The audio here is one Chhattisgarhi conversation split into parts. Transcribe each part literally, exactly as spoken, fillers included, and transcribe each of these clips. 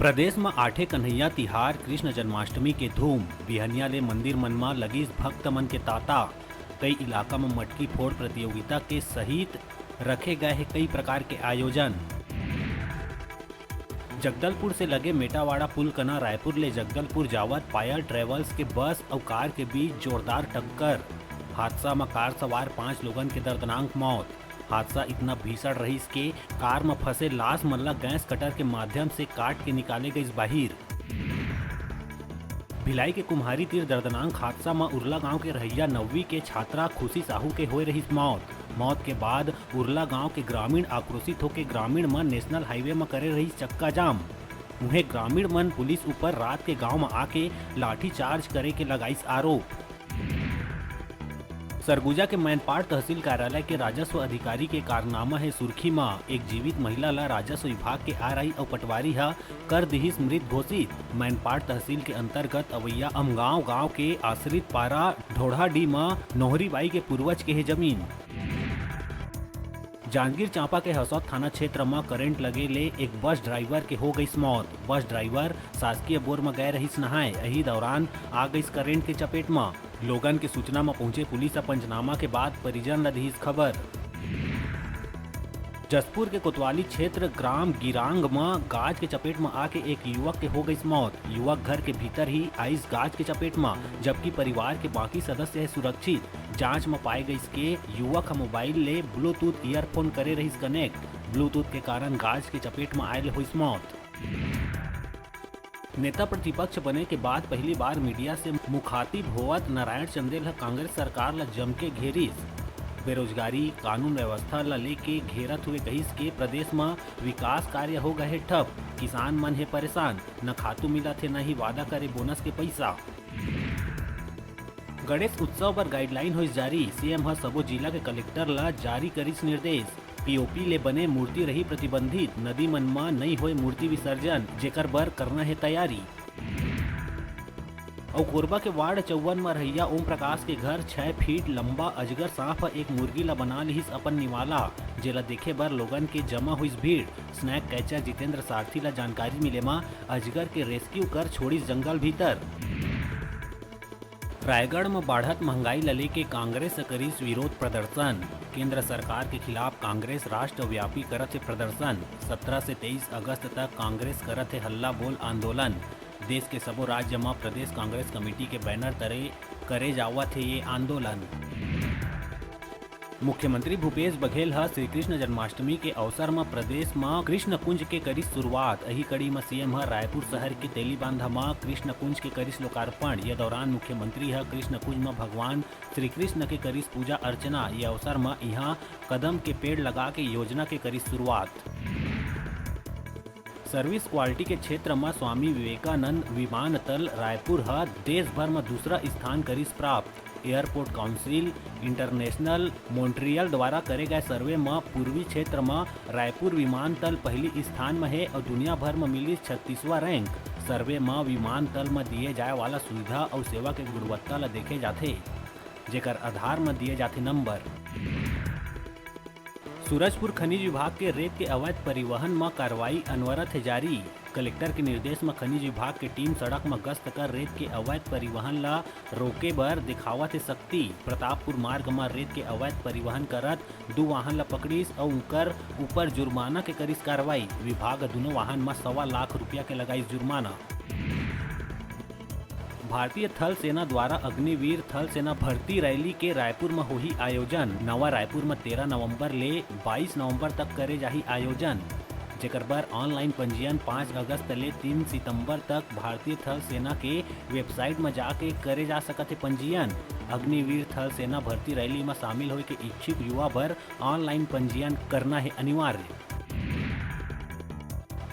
प्रदेश म आठे कन्हैया तिहार कृष्ण जन्माष्टमी के धूम। बिहनिया ले मंदिर मन म लगिस भक्त मन के तांता। कई इलाका म मटकी फोड़ प्रतियोगिता के सहित रखे गए हे कई प्रकार के आयोजन। जगदलपुर से लगे मेटावाड़ा पुल कना रायपुर ले जगदलपुर जावत पायल ट्रेवल्स के बस अउ कार के बीच जोरदार टक्कर। हादसा म कार सवार पांच लोगन के दर्दनाक मौत। हादसा इतना भीषण रहिस के कार म फंसे लाश मन ला गैस कटर के माध्यम से काट के निकाले गइस बाहिर। भिलाई के कुम्हारी तीर दर्दनाक हादसा म उरला गांव के रहइया नौवीं के छात्रा खुशी साहू के होए रहिस मौत। मौत के बाद उरला गांव के ग्रामीण आक्रोशित होके ग्रामीण मन नेशनल हाईवे म करे रहिस चक्का जाम। उहें, ग्रामीण मन पुलिस ऊपर रात के गांव म आके लाठीचार्ज करे के लगाइस आरोप। सरगुजा के मैनपाट तहसील कार्यालय के राजस्व अधिकारी के कारनामा हे सुर्खी म। एक जीवित महिला ल राजस्व विभाग के आरआई अउ पटवारी ह कर दिहिस मृत घोषित। मैनपाट तहसील के अंतर्गत अवैया अमगांव गांव के आश्रित पारा ढोढ़ाडीह म नोहरी बाई के पूर्वज के हे जमीन। जांजगीर चांपा के हसौद थाना क्षेत्र म करंट लगे ले एक बस ड्राइवर के हो गइस मौत। बस ड्राइवर शासकीय बोर म गए रहिस नहाए, एही दौरान आ गइस करंट के चपेट म। लोगन के सूचना म पहुंचे पुलिस ह पंचनामा के बाद परिजन ल दिहिस खबर। जशपुर के कोतवाली क्षेत्र ग्राम गिरांग म गाज के चपेट म आके एक युवक के हो गइस मौत। युवक घर के भीतर ही आइस गाज के चपेट म, जबकि परिवार के बाकी सदस्य हे सुरक्षित। जांच म पाए गइस के युवक ह मोबाइल ले ब्लूटूथ ईयरफोन करे रहिस कनेक्ट। ब्लूटूथ के कारण गाज के चपेट म आए ले होइस मौत। नेता प्रतिपक्ष बने के बाद पहली बार मीडिया से मुखातिब होवत नारायण चंदेल ह कांग्रेस सरकार ल जमके घेरिस। बेरोजगारी, कानून व्यवस्था ल लेके घेरत हुए कहिस के प्रदेश म विकास कार्य हो गए हे ठप, किसान मन हे परेशान, न खातू मिलत हे, न ही वादा करे बोनस के पैसा। गणेश उत्सव बर गाइडलाइन होइस जारी, सीएम ह सबो जिला के कलेक्टर ल जारी करिस निर्देश। पीओपी ले बने मूर्ति रही प्रतिबंधित, नदी मन म नइ होय मूर्ति विसर्जन, जेकर बर करना हे तैयारी। अउ कोरबा के वार्ड चौवन म रहइया ओम प्रकाश के घर छह फीट लंबा अजगर सांप ह एक मुर्गी ल बना लिहिस अपन निवाला, जेला देखे बर लोगन के जमा होइस भीड़। स्नैक कैचर जितेंद्र सारथी ल जानकारी मिले म अजगर के रेस्क्यू कर छोड़िस जंगल भीतर। रायगढ़ म बाढ़त महंगाई ल लेके कांग्रेस ह करिस विरोध प्रदर्शन। केंद्र सरकार के खिलाफ कांग्रेस राष्ट्रव्यापी करत हे प्रदर्शन। सत्रह से तेईस अगस्त तक कांग्रेस करत हे हल्ला बोल आंदोलन। देश के सबो राज्य म प्रदेश कांग्रेस कमेटी के बैनर तरे करे जावत हे ये आंदोलन। मुख्यमंत्री भूपेश बघेल ह श्री कृष्ण जन्माष्टमी के अवसर म प्रदेश म कृष्ण कुंज के करिस शुरुआत। एही कड़ी म सीएम ह रायपुर शहर के तेलीबांधा म कृष्ण कुंज के करिस लोकार्पण। ये दौरान मुख्यमंत्री ह कृष्ण कुंज म भगवान श्री कृष्ण के करिस पूजा अर्चना। ये अवसर म इहां कदम के पेड़ लगा के योजना के करिस शुरुआत। सर्विस क्वालिटी के क्षेत्र म स्वामी विवेकानंद विमानतल रायपुर ह देश भर म दूसरा स्थान करिस प्राप्त। एयरपोर्ट काउंसिल इंटरनेशनल मॉन्ट्रियल द्वारा करे गए सर्वे म पूर्वी क्षेत्र म रायपुर विमानतल पहली स्थान म हे अउ दुनिया भर म मिलिस छत्तीसवां रैंक। सर्वे म विमानतल म दिए जाए वाला सुविधा अउ सेवा के गुणवत्ता ल देखे जाथे, जेकर आधार म दिए जाथे नंबर। सूरजपुर खनिज विभाग के रेत के अवैध परिवहन म कार्रवाई अनवरत हे जारी। कलेक्टर के निर्देश म खनिज विभाग के टीम सड़क म गश्त कर रेत के अवैध परिवहन ल रोके बर दिखावत हे सख्ती। प्रतापपुर मार्ग म रेत के अवैध परिवहन करत दू वाहन ल पकड़िस अउ उंकर ऊपर जुर्माना के करिस कार्रवाई। विभाग ह दूनों वाहन म सवा लाख रुपया के लगाइस जुर्माना। भारतीय थल सेना द्वारा अग्निवीर थल सेना भर्ती रैली के रायपुर म होही आयोजन। नवा रायपुर म तेरह नवंबर ले बाईस नवंबर तक करे जाही आयोजन, जेकर बर ऑनलाइन पंजीयन पाँच अगस्त ले तीन सितंबर तक भारतीय थल सेना के वेबसाइट म जाके करे जा सकत हे पंजीयन। अग्निवीर थल सेना भर्ती रैली म शामिल होए के इच्छुक युवा बर ऑनलाइन पंजीयन करना हे अनिवार्य।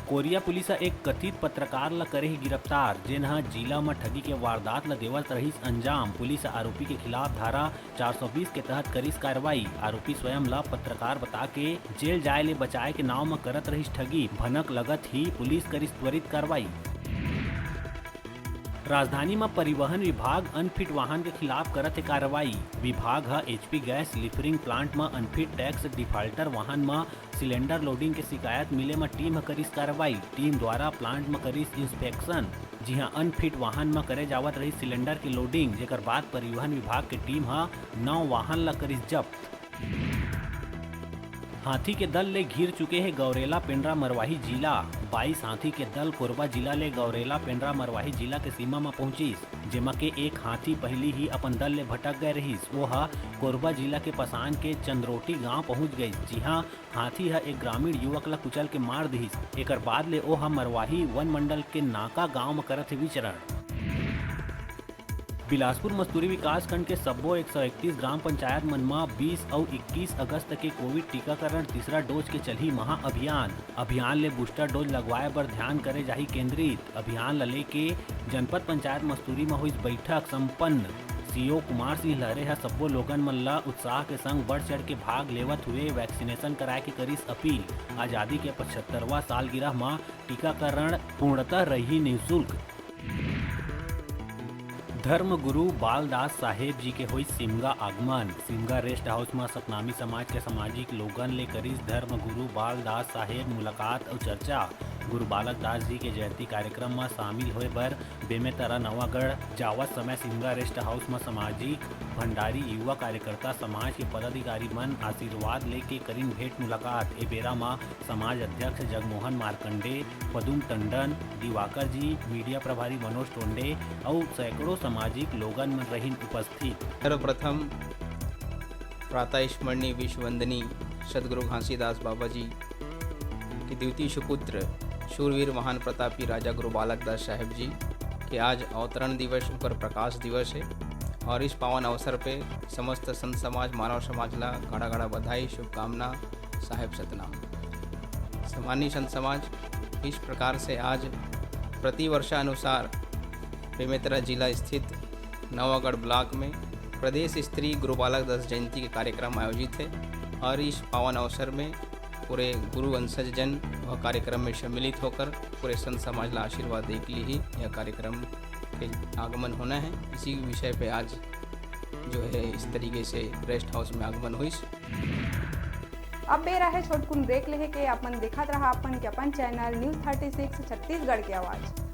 कोरिया पुलिस ह एक कथित पत्रकार ल करे हे गिरफ्तार, जेन ह जिला म ठगी के वारदात ल देवत रहिस अंजाम। पुलिस ह आरोपी के खिलाफ धारा चार सौ बीस के तहत करिस कार्रवाई। आरोपी स्वयं ल पत्रकार बता के जेल जाए ले बचाए के नाव म करत रहिस ठगी। भनक लगत ही पुलिस करिस त्वरित कार्रवाई। राजधानी म परिवहन विभाग अनफिट वाहन के खिलाफ करत हे कार्रवाई। विभाग ह एचपी गैस रिफिलिंग प्लांट म अनफिट टैक्स डिफाल्टर वाहन म सिलेंडर लोडिंग के शिकायत मिले म टीम ह करिस कार्रवाई। टीम द्वारा प्लांट म करिस इंस्पेक्शन, जिहां अनफिट वाहन म करे जावत रहिस सिलेंडर के लोडिंग, जेकर बाद परिवहन विभाग के टीम ह नौ वाहन ल करिस जब्त। हाथी के दल ले घिर चुके हे गौरेला पेंड्रा मरवाही जिला। बाईस हाथी के दल कोरबा जिला ले गौरेला पेंड्रा मरवाही जिला के सीमा म पहुंचिस, जेमा के एक हाथी पहिली ही अपन दल ले भटक गए रहिस। वो ह कोरबा जिला के पसान के चंद्रोटी गांव पहुंच गइस, जिहां हाथी ह एक ग्रामीण युवक ल कुचल के मार दिहिस। एकर बाद ले ओ ह मरवाही वन मंडल के नाका गांव म करत हे विचरण। बिलासपुर मस्तूरी विकासखंड के सब्बो एक सौ इकतीस ग्राम पंचायत मन म बीस अउ इक्कीस अगस्त के कोविड टीकाकरण तीसरा डोज के चलही महा अभियान। अभियान ले बूस्टर डोज लगवाए बर ध्यान करे जाही केंद्रित। अभियान ल लेके जनपद पंचायत मस्तूरी म होइस बैठक संपन्न। सीओ कुमार सिंह लहरे ह सब्बो लोगन मन ल उत्साह के संग बढ़ चढ़ के भाग लेवत हुए वैक्सीनेशन कराए के करिस अपील। आजादी के पचहत्तरवां सालगिरह म टीकाकरण पूर्णतः रही निःशुल्क। धर्मगुरु बालदास साहेब जी के होइस सिमगा आगमन। सिमगा रेस्ट हाउस म सतनामी समाज के सामाजिक लोगन ले करिस धर्मगुरु बालदास साहेब मुलाकात अउ चर्चा। गुरु बालक दास जी के जयंती कार्यक्रम म शामिल होए बर बेमेतरा नवागढ़ जावत समय सिमगा रेस्ट हाउस म सामाजिक भंडारी, युवा कार्यकर्ता, समाज के पदाधिकारी मन आशीर्वाद लेके करिन भेंट मुलाकात। ए बेरा म समाज अध्यक्ष जगमोहन मार्कंडे, पदुम टंडन, दिवाकर जी, मीडिया प्रभारी मनोज टोंडे अउ सैकड़ों सामाजिक लोगन मन रहिन उपस्थित। सर्वप्रथम प्रातः स्मरणीय विश्व वंदनीय सदगुरु घासीदास बाबा जी के द्वितीय सुपुत्र शूरवीर महान प्रतापी राजा गुरु बालक दास साहेब जी के आज अवतरण दिवस, उनकर प्रकाश दिवस है और इस पावन अवसर पे समस्त संत समाज, मानव समाज ला घड़ा घड़ा बधाई, शुभकामना, साहेब सतनाम। सम्मानित संत समाज, इस प्रकार से आज प्रतिवर्षानुसार बेमेतरा जिला स्थित नवागढ़ ब्लॉक में प्रदेश स्तरीय गुरु बालक दास जयंती के कार्यक्रम आयोजित है और इस पावन अवसर में पूरे गुरु वंशज जन वह कार्यक्रम में सम्मिलित होकर पूरे संत समाज ला आशीर्वाद दे के लिए ही यह कार्यक्रम के आगमन होना है। इसी विषय पे आज जो है इस तरीके से रेस्ट हाउस में आगमन हुई। अब बेरा है छोटकुन ब्रेक लेहे के। आप मन देखत रहा अपन के अपन channel news thirty six Chhattisgarh के आवाज़।